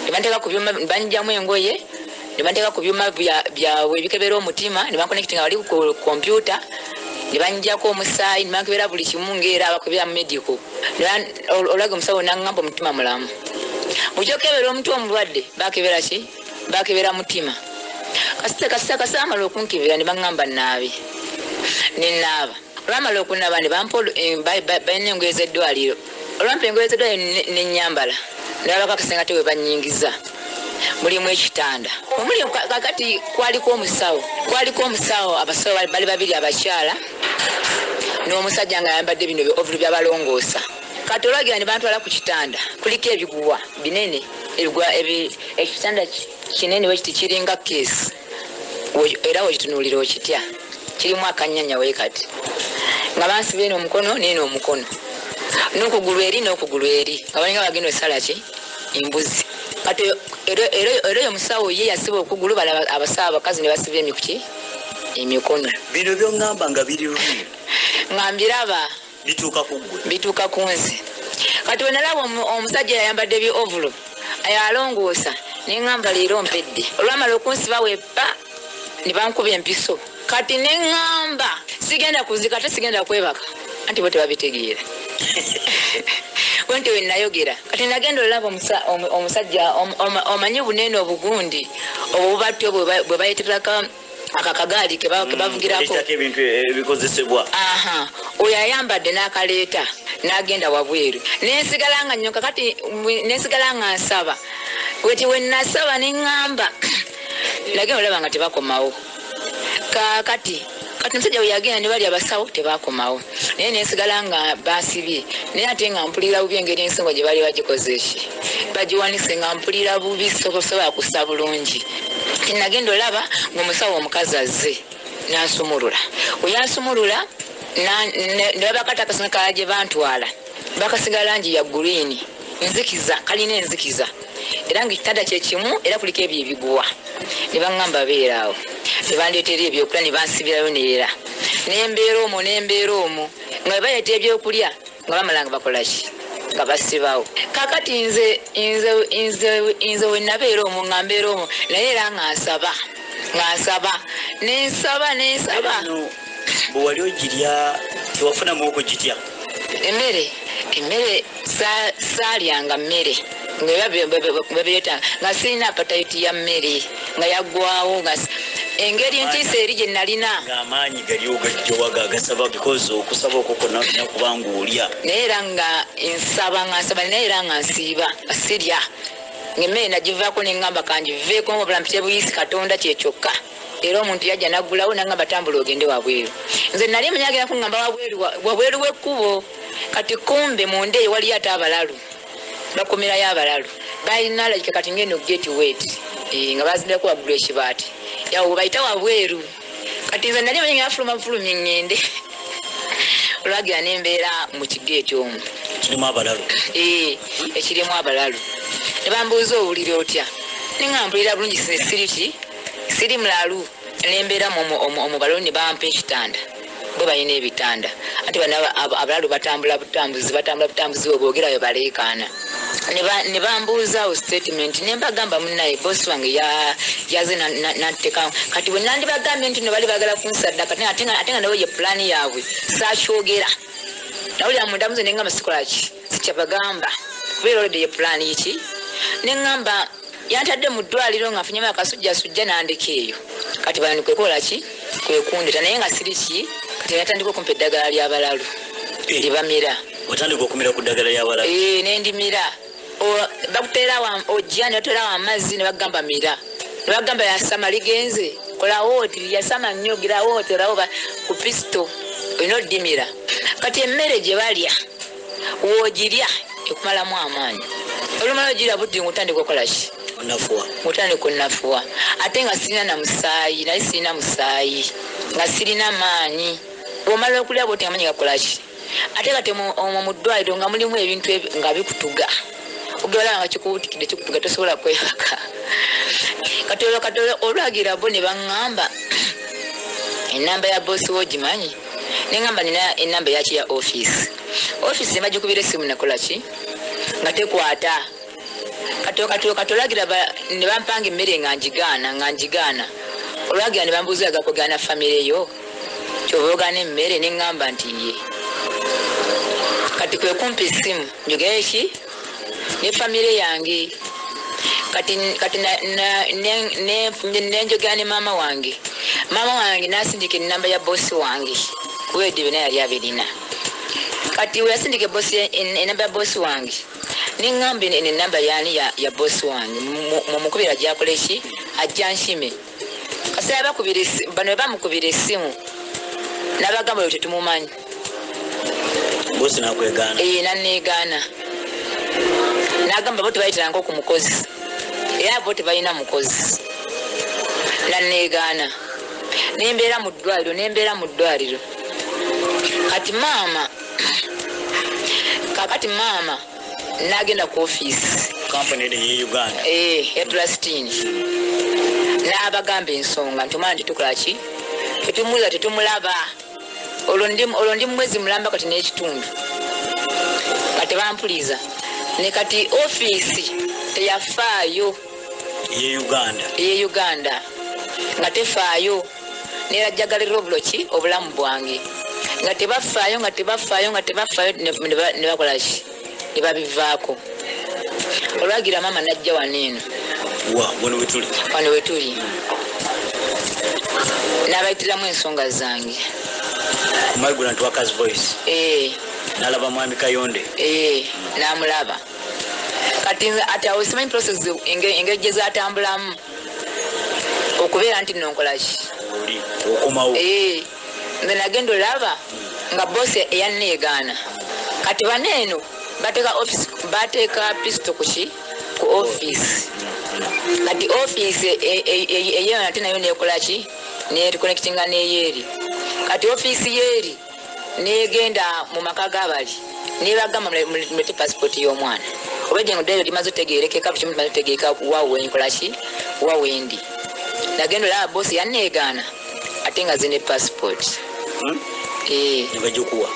[SPEAKER 2] ne banteeka ku byuma, ne banggyamu engoye, ne banteeka ku byuma byabwe ebikebera omutima, ne banconnectinga wali ku kompyuta, ne banjjako omusaayi, ne bankebera buli kimu ngaera abakebera mu medical. Olwage omusawo naŋŋamba omutima mulamu. Bukyokebera omutwe omulwadde, bakebera ki, bakebera mutima. Kasita kasita kasita amala okunkebera, ne baŋŋamba naabe. Nenaaba. Olwamala okunaaba, ne bampa balina engoye z'eddwaliro. Olwampa engoye z'eddwaliro nenyambala, nalabako akasenga te we banyingiza mulimu ekitanda omuli kakati kwaliko omusawo, kwaliko omusawo, abasawo bali babiri, abakyala n'omusajja nga ayambadde bino ovulu byabalongoosa. Kati olwagira ne bantwala ku kitanda, kuliko ebiguwa binene, ebiguwa ekitanda kinene wekiti, kiringa keesi, era wekitunuulira okitya, kirimu akanyanya we. Kati nga bansiba eno omukono neeno omukono n'okugulu eri n'okugulu eri, nga balinga bagenda osala ki embuzi. Kati era oyo omusawo ye yasiba okugulu, bala abasawo abakazi ne basiba emikuki emikono.
[SPEAKER 1] Bino byoŋŋamba nga biri real?
[SPEAKER 2] Nga mbiraba.
[SPEAKER 1] Bituuka ku ggwe?
[SPEAKER 2] Bituuka ku nze. Kati wenalaba omusajja yayambadde bi ovulo alongoosa, neŋŋamba leero mpedde. Olwamala okunsiba weppa, ne bankuba empiso. Kati neŋŋamba sigenda kuzika, ate sigenda kwebaka, anti bo tebabitegeera bwenti wenayogera. Kati nagenda olaba omusajja omanyi bunene obugundi obwo bubatyo bwe bayeterako akakagaali kebavugirako.
[SPEAKER 1] Ekitako ebintu ebikozesebwa.
[SPEAKER 2] Aha, oyo ayambadde n'akaleeta n'agenda wabweru, nensigala nga nyoka. Kati nensigala nga nsaba weti wenasaba, neŋŋamba nagenda olaba nga tebakomawo. Kakati kati omusajja we yagenda, ne bali abasawo tebakomawo, naye nensigala nga basibye, naye ate nga mpulira bubi engeri ensingo gye bali bagikoze ki bagiwanise, nga mpulira bubi, sobola kussa bulungi. Tinagenda olaba ngaomusawo omukazi azze n'ansumulula. We yansumulula, ne babakata akasonga kala gye bantwala, bakasiga langi ya green, nzikiza, kalina enzikiza, era nga ekitanda kyekimu, era kuliko ebyo ebiguwa. Ne baŋŋamba beeraawo, ne bandeetera ebyokulya, ne bansibirayo neera nembeera omwo, nembeera omwo nga bwe baleeta ebyokulya, nga bamala nga bakolaki. Nga basibawo. Kakati nze nze nze nze wenabeera omwo nga mbeera omwo, naye era nga nsaba, nga nsaba, nensaba, nensaba.
[SPEAKER 1] Bwe wali ogirya tewafunamu okugitya?
[SPEAKER 2] Emmere saalyanga mmere nga babireeta, nga sirina appetite ya mmere, nga yaggwawo, nga engeri entiisa eri gye nalina.
[SPEAKER 1] Ng'amaanyi gali ogajjowaga agasaba, because okusaba okwo kwonna olina kuba ng'olya.
[SPEAKER 2] Naye era nga nsaba, nga nsaba, naye era nga nsiiba, nga sirya, ng'emmere nagivaako, neŋŋamba kangiveeko wabula mpite buyisi Katonda kyekyokka. Era omuntu yajja naggulawo naŋŋamba tambula ogende wabweru. Nze nali manyi agenda kuŋŋamba wabweru w'ekkubo. Kati kumbe munda eyo waliyo ate abalalu, bakumirayo abalalu balina like kati ngeno gate wet, nga bazimbirako waggulu ekibaati yawo bayita wabweru. Kati nze nali manyi ngafuluma fulumye ŋŋende. Olwagira nembeera mu kigeeti omwo
[SPEAKER 1] kirimu abalalu.
[SPEAKER 2] Ekirimu abalalu. Ne bambuuza owulira otya, ninga mpulira bulungi, siri ki, siri mulalu. Nembeera omwo balalu ne bampa ekitanda, bo balina ebitanda. Ate bano abalalu batambula butambuzi, batambula butambuzi, bwe boogera bwe baleekaana. Ne bambuuzaawo statement, ne mbagamba munnaye bosi wange yaze nanteka. Kati bwe nandibagambye nti no bali baagala kunsaddaka, ate nga nabo ye pulaani yaabwe, saakyogera. Nawulira munda muze nengamba sikolaki, sikyabagamba kubeera olwedde ye pulaani yiki. Neŋŋamba yantadde mu ddwaliro nga nfunyemu akasujjasujja nandeka eyo. Kati bano kwekola ki, kwekundeta, naye nga siri ki. Kati natandika okumpa eddagala ly'abalalu lyebamira.
[SPEAKER 1] Watandika okumira ku ddagala ly'abalalu?
[SPEAKER 2] Nendimira. Bakuteerawo ojja ne bateerawo amazzi ne bagamba mira, ne bagamba yasama ligenze kolawo oti yasama nnyo girawo oterawo ku pisito olina oddimira. Kati emmere gye balya woogirya ekumalamu amaanyi, olumala ogirya buddi ng'otandika okola ki?
[SPEAKER 1] Onafuwa.
[SPEAKER 2] Ng'otandika onafuwa. Ate nga sirina na musaayi, naye sirina musaayi, nga sirina maanyi. Bw'omala okulya bwoti amaanyi gakola ki? Ate kati omwo mu ddwaliro nga mulimu ebintu nga bikutuga, ogera nga kikubutikidde kikutuga, tosobola kwebaka. Kati olwo kati olwagira bo ne baŋŋamba enamba ya bosi wo ogimanyi? Neŋŋamba nina enamba yaki ya ofiisi. Ofiisi ne bagikubira essimu nakola ki, nga tekwata. Kati olwagira ne bampanga emmere nga ngigaana, nga ngigaana. Olwagira ne bambuuza gakugaana famire yo kyova ogaana emmere? Neŋŋamba nti ye. Kati kwe kumpa essimu njogere ki ne famire yange. Kati nenjogera ne maama wange. Maama wange n'asindika enamba ya bosi wange, kuba ebyo byonna yali abirina. Kati we yasindika enamba ya bosi wange, neŋŋamba eno enamba yaani ya bosi wange, mumukubira gyakole ki, ajja nkime. Kaseera bano bwe bamukubira essimu n'abagamba oyo tetumumanyi.
[SPEAKER 1] Bosi nakwegaana?
[SPEAKER 2] Nanneegaana, n'agamba bo tebayitirangako ku mukozi, era bo tebalina mukozi. Nanneegaana, nembeera mu ddwaliro, nembeera mu ddwaliro. Kati maama, kakati maama n'agenda ku ofiisi.
[SPEAKER 1] Kampani eno eye Uganda?
[SPEAKER 2] Ya Trustini. N'abagamba ensonga nti omwana tetukola ki, tetumuza, tetumulaba. Olwo ndi mwezi mulamba kati n'ekitundu nga tebampuliza. Ne kati ofiisi teyafaayo.
[SPEAKER 1] Eye Uganda?
[SPEAKER 2] Eye Uganda nga tefaayo, nerajjagalira obuloki obulamu bwange, nga tebafaayo, nga tebafaayo, nga tebafaayo. Ne bakola ki, ne babivaako. Olwagira maama najja wano eno.
[SPEAKER 1] Wa wano wetuli?
[SPEAKER 2] Wano wetuli, n'abayitiramu ensonga zange.
[SPEAKER 1] Migrant Workers Voice? Nalaba mwami Kayonde?
[SPEAKER 2] N'amulaba. Kati nze ati awo simanyi process engeri gye zatambulamu okubeera nti nno nkola ki.
[SPEAKER 1] Oli okomawo?
[SPEAKER 2] Nze nagenda olaba nga bosi eyanneegaana. Kati bano eno bateeka office, bateeka pisto ku ki, ku office. Kati office eyo ate nayo nekola ki, neconnectinga neyeeri. Kati ofiisi yeeri negenda mu maka g'abali nebagamba mulete passport y'omwana. Obwedde ddwaliro limaze otegeerekeka, buli kimu kimaze otegeereka, wa wenkola ki, wa wendi. Nagenda olaba bosi yanneegaana ate nga ze ne passport.
[SPEAKER 1] Ne bagikuwa?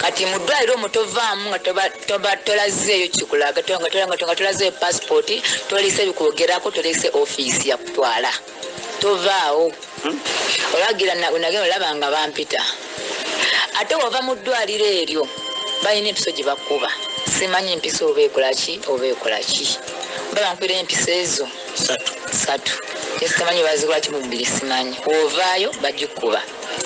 [SPEAKER 2] Kati mu ddwaliro omwo tovaamu nga tolazeeyo kikulaga, nga tolazeeyo passport, tolese bikwogerako, tolese ofiisi yakutwala, tovaawo. Olagira nagenda olaba nga bampita. Ate wova mu ddwaliro eryo balina empiso gye bakuba, simanyi empiso oba ekola ki oba ekola ki, oba bankwira empiso ezo satu simanyi bazikola ki mu mubiri, simanyi. Wovaayo bagikuba,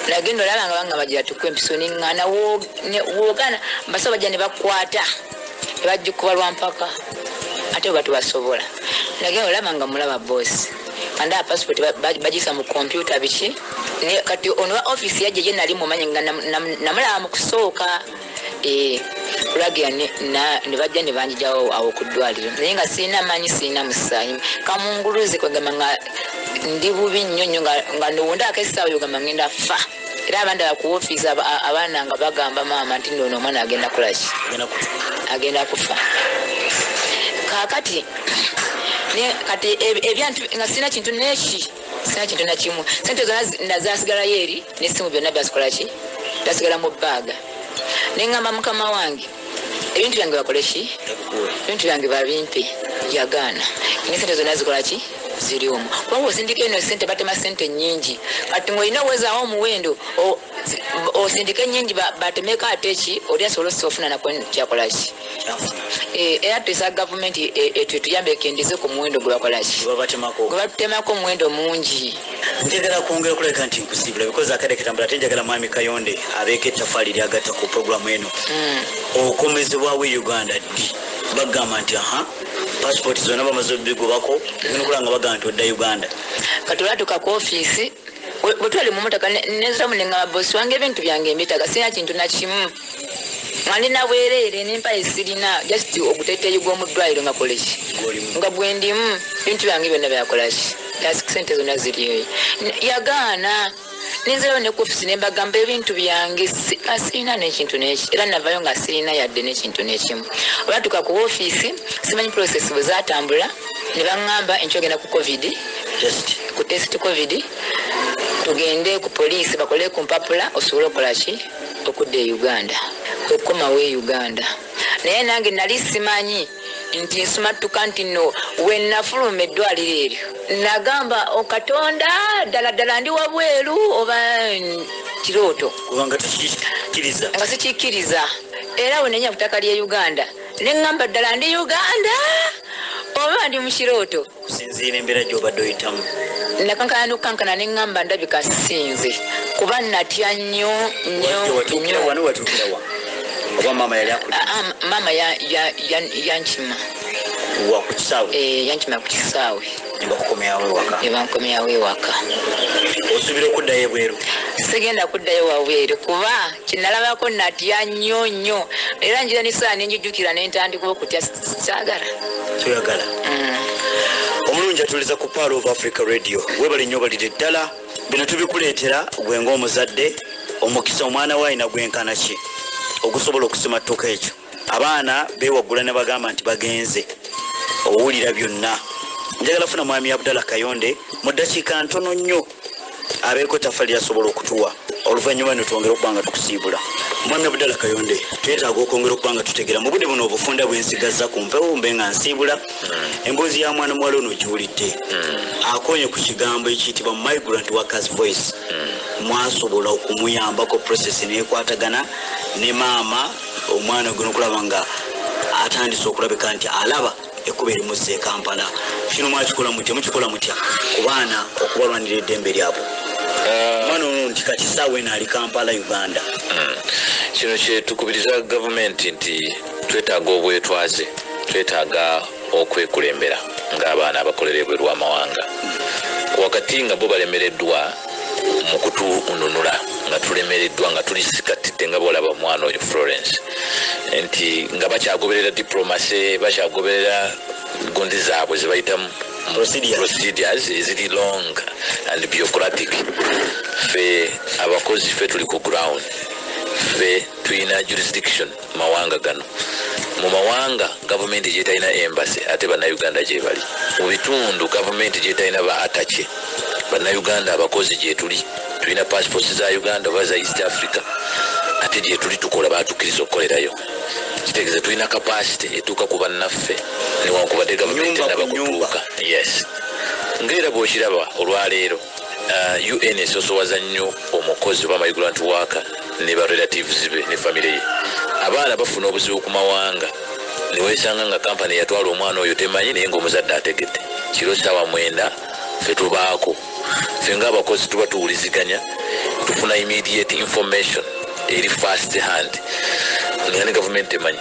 [SPEAKER 2] nagenda olaba nga bangamba gira tukuba empiso, neŋŋaana woogaana basawo bajja ne bakwata ne bagikuba lwampaka, ate oba tubasobola. Nagenda olaba nga mulaba boosi andaba passport bagiyisa mu kompyuta biki. Kati ono wa ofiisi yajja gye nali mumanyi nga namulaba mu kusooka, olwagira ne bajja ne banjijawo awo ku ddwaliro, naye nga sirina maanyi, sirina musaayi, kamunguluze kwegamba nga ndi bubi nnyo nnyo, nga nowundaako essaawa yogamba ngenda fa. Era abandaba ku ofiisi abaana nga bagamba maama nti nno ono omwana agenda kukola ki, agenda kufa. Kaakati kati ebyantu nga sirina kintu neki, sirina kintu nakimu, sente zonna zasigalayo eri n'essimu byonna byasikola ki, byasigala mu bbaaga. Neŋŋamba mukama wange ebintu byange bakole ki, ebintu byange babimpe, yagaana. Ne sente zonna zikola ki, ziri omwo. Kubanga osindika eno sente batema sente nnyingi, kati ng'olina owezaawo omuwendo osindike nnyingi batemeko ate ki, oli asobola ofuna nako kyakola ki. Era twesaba gavumenti etuyambe ekendeze ku muwendo gwe bakola ki, gwe batutemako omuwendo mungi.
[SPEAKER 1] Njagala kwongera okulabika nti nkusiibula because akadde ketambula, ate njagala mwami Kayonde abeeko ettafaali lyagatta ku puroguramu eno. Okomezebwawo e Uganda ddi? Bagamba nti aha passport zonna bamaze obigobako, ogenda okulaba nga bagamba nti odda Uganda.
[SPEAKER 2] Kati olwatuuka ku ofiisi bwe twali mu motoka nenziramu neŋŋamba bosi wange ebintu byange mbyetaaga, sirina kintu nakimu, nga ndina bwereere n'empale sirina, just oguteeteeyi gw'omu ddwaliro nga kole ki, nga bwe ndimu, ebintu byange byonna byakola ki, sente zonna ziri eyo. Yagaana. Nenzirayo ne ku ofiisi ne mbagamba ebintu byange sirina n'ekintu n'eki, era navayo nga sirina yadde n'ekintu n'ekimu. Olwatuuka ku ofiisi simanyi process bwe zaatambula, ne baŋŋamba enkya ogenda ku covid, ku test covid, tugende ku poliisi bakole ku mpapula osobole okukola ki, okudda e Uganda, okukomawo e Uganda. Naye nange nali simanyi nti nsumattuka nti nno we nafuluma eddwaliro eryo nagamba Katonda ddala ddala ndi wabweru oba kirooto,
[SPEAKER 1] kubanga tukikkiriza,
[SPEAKER 2] nga sikikkiriza. Era we nenya ku ttaka ly'e Uganda ne ŋŋamba ddala ndi Uganda oba ndi mu kirooto,
[SPEAKER 1] kusinziira embeera gy'obadde oyitamu.
[SPEAKER 2] Nakankana n'okukankana ne ŋŋamba ndabika sinze, kuba natya nnyo nnyo.
[SPEAKER 1] Watuukira wano, watuukira wa? Oba maama yali akuli?
[SPEAKER 2] Maama yankima.
[SPEAKER 1] Wa ku kisaawe?
[SPEAKER 2] Yankima ku kisaawe.
[SPEAKER 1] Ne bakukomyawo ewaka?
[SPEAKER 2] Ne bankomyawo ewaka.
[SPEAKER 1] Osuubira okuddayo ebweru?
[SPEAKER 2] Sigenda kuddayo wabweru kuba kinalabako natya nnyo nnyo, era njira n'essaawa ne njijjukira ne ntandika okutya, saagala.
[SPEAKER 1] Toyagala? Omulungi atuliza ku Pearl of Africa Radio, weebale nnyo obalire ddala. Bino tubikuleetera gwe ng'omuzadde, omukisa omwana we alina gwenkana ki ogusobola okusimattuka ekyo. Abaana beewaggula ne bagamba nti bagenze, owulira byonna. Njagala funa mwami Abdallah Kayonde mu ddakiika ntono nnyo abeeko ettaffaali lyasobola okutuwa, oluvannyuma ne twongera okuba nga tukusiibula. Mwami Abdallah Kayonde, twetaaga okwongera okuba nga tutegeera mu budde buno obufunda bwe nsigazza ku mpewo mbe nga nsiibula. Emboozi ya mwana muwala ono ogiwulidde, akonye ku kigambo ekiyitibwa Migrant Workers Voice. Mwasobola okumuyambako process n'ekwatagana ne maama omwana gwe n'okulaba nga atandise okulabika nti alaba ekkubo erimuzza e Kampala. Kino mwakikola mutya, mukikola mutya ku baana okubalwanira eddembe lyabwe? Omwana ono nti kati ssaawa eno ali Kampala, Uganda.
[SPEAKER 3] Kino kye tukubiriza gavumenti nti twetaaga obwetwaze, twetaaga okwekulembera ng'abaana abakolera ebweru w'amawanga. Wakati nga bo balemereddwa mu kutununula, nga tulemereddwa, nga tuli sikatidde nga bw'olaba omwana oyo Florence, nti nga bakyagoberera diplomacy, bakyagoberera gundi zaabwe ze bayitamu procedures eziri long and bureaucratic. Ffe abakozi ffe tuli ku ground, ffe tulina jurisdiction mawanga gano. Mu mawanga gavumenti gyetalina embassy ate bannayuganda gye bali, mu bitundu gavumenti gyetalina ba attache, bannayuganda abakozi gyetuli, tulina passports za Uganda oba za East Africa. Ate gye tuli tukola, batukkiriza okukolerayo, kitegeeza tulina capacity etuuka ku bannaffe newankubadde gavumenti
[SPEAKER 1] Nyumba ku
[SPEAKER 3] enaba
[SPEAKER 1] nyumba.
[SPEAKER 3] kutuuka. Yes, ngaera bwokiraba olwaleero, UN esosowaza nnyo omukozi oba migrant worker ne ba relatives be ne famire ye. Abaana bafuna obuzibu ku mawanga, newesanga nga kampani yatwala omwana oyo temanyi, naye ngaomuzadde ategedde. Kiro 9:00 fe tubaako, ffe ngaabakozi tuba tuwuliziganya, tufuna immediate information eri first hand, nga ne gavumenti temanyi.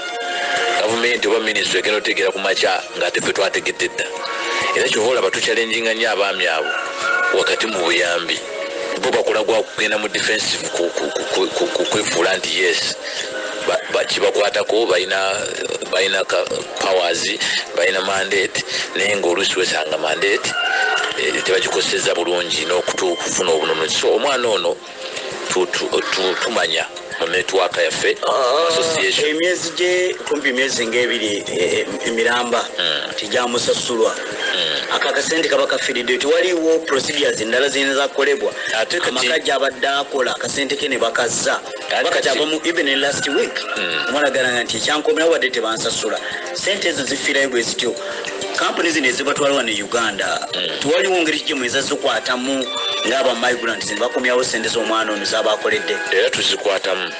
[SPEAKER 3] Gavumenti oba minisitule egenda otegeera ku makya ng'ate ffe twategedde dda. Era kyova olaba tukyalenjinga nnyo abaami abo wakati mu buyambi, bo bakola gwa kugenda mu defensive, kwefuula nti yes, kibakwatako, balina powers, balina mandate, naye ngaoluusi wesanga mandate tebagikozeseza bulungi n'okufuna obununuzi. So omwana ono tumanya mu network yaffe, association.
[SPEAKER 1] Emyezi gye kumpi emyezi ngaebiri emiramba tegyamusasulwa. Ako akasente kaba kafiridde, tewaliwo procedures endala ziyinza kukolebwa?
[SPEAKER 3] Ate kati-
[SPEAKER 1] Amaka gyabadde akola, akasente ke ne bakazza.
[SPEAKER 3] Ate
[SPEAKER 1] bakati abamu even last week omwana agamba nti ekyankomera wadde tebansasula, sente ezo zifiirayo bwe zityo. Kampuni zino ezibatwala wano e Uganda, tewaliwo ngeri ki muyinza zikwatamu ng'aba migrants ne bakomyawo sente z'omwana ono z'abakoledde?
[SPEAKER 3] Era tuzikwatamu.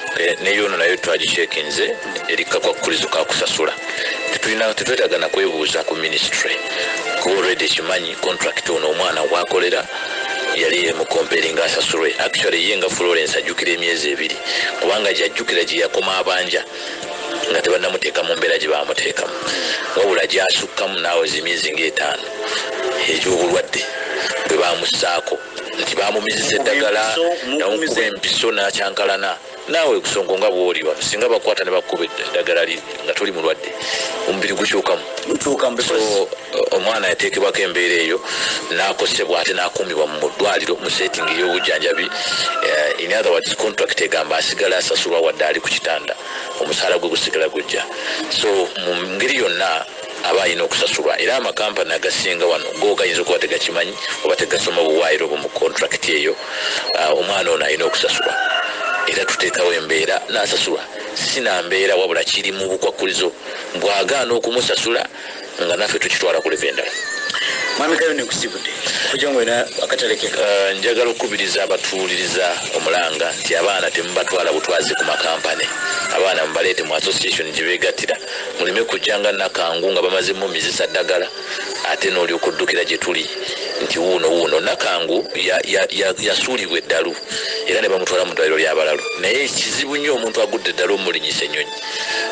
[SPEAKER 3] Neyono nayo twagicekinze, eri kakwakulizo kakusasula. Tetulina, tetwetaaga nakwebuuza ku ministry kuba already ekimanyi contract ono omwana wakolera yali emukomperinga asasulwe. Actually ye nga Florence ajjukira emyezi 2, kubanga gyajjukira gye yakoma abanja nga tebannamuteeka mu mbeera gye bamuteekamu, wabula gyasukkamu naawe emyezi ngaetaano egy'obulwadde bwe bamussaako nti bamumizisa eddagala.
[SPEAKER 1] Empiso,
[SPEAKER 3] namukuba empiso nakyankalana. Naawe kusongo nga bwoli wano, singa bakwata ne bakuba eddagala nga toli mulwadde, omubiri gukyukamu.
[SPEAKER 1] Gukyukamu.
[SPEAKER 3] So omwana yateekebwako embeera eyo n'akosebwa, ate n'akuumibwa mu ddwaliro mu setting ey'obujjanjabi. In other words, contract egamba asigala asasulwa wadde ali ku kitanda, omusaala gwe gusigala gujja. So mu ngeri yonna aba alina okusasulwa. Era amakampani agasinga wano go gayinza okuba tegakimanyi oba tegasoma buwaayiro bwo mu contract eyo. Omwana ono alina okusasulwa, era tuteekawo embeera n'asasulwa. Sina mbeera, wabula kiri mu bukwakkulizo, bw'agaana okumusasula nga naffe tukitwala ku level endala.
[SPEAKER 1] Mwami Kayo, nekusibudde okujja nga olina akatalekeka.
[SPEAKER 3] Njagala okukubiriza abatuwuliriza omulanga nti abaana temubatwala butwazi ku makampani. Abaana mubaleete mu association gye beegattira, muleme kujja nga nakangu nga bamaze mumizisa ddagala, ate n'olyoka oddukira gye tuli nti wuuno wuuno. Nakangu yasuulibwa eddalu era ne bamutwala mu ddwaliro ly'abalalu, naye kizibu nnyo omuntu agudde eddalu omulinyisa ennyonyi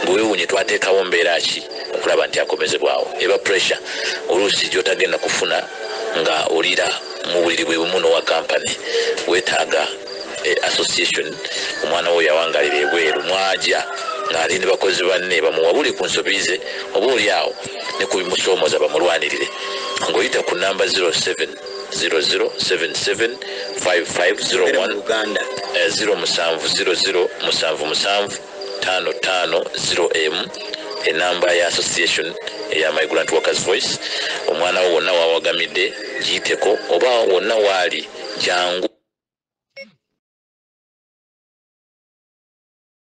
[SPEAKER 3] ng'owewuunye twateekawo mbeera ki okulaba nti akomezebwawo. Eba pressure oluusi gy'otagenda kufuna nga olira mu buliri bwe bumu n'owa kampani. Weetaaga association omwana wo yawangalira ebweru mwaja ng'ali ne bakozi banne, bamuwabule ku nsobi ze oba oli awo ne ku bimusoomooza, bamulwanirire ng'oyita ku namba 07 0077 5501.
[SPEAKER 1] Uganda.
[SPEAKER 3] 0700 77 55 0 m, enamba ya association eya Migrant Workers Voice. Omwana wo wonna wawagamidde, giyiteko, oba wonna waali, jangu.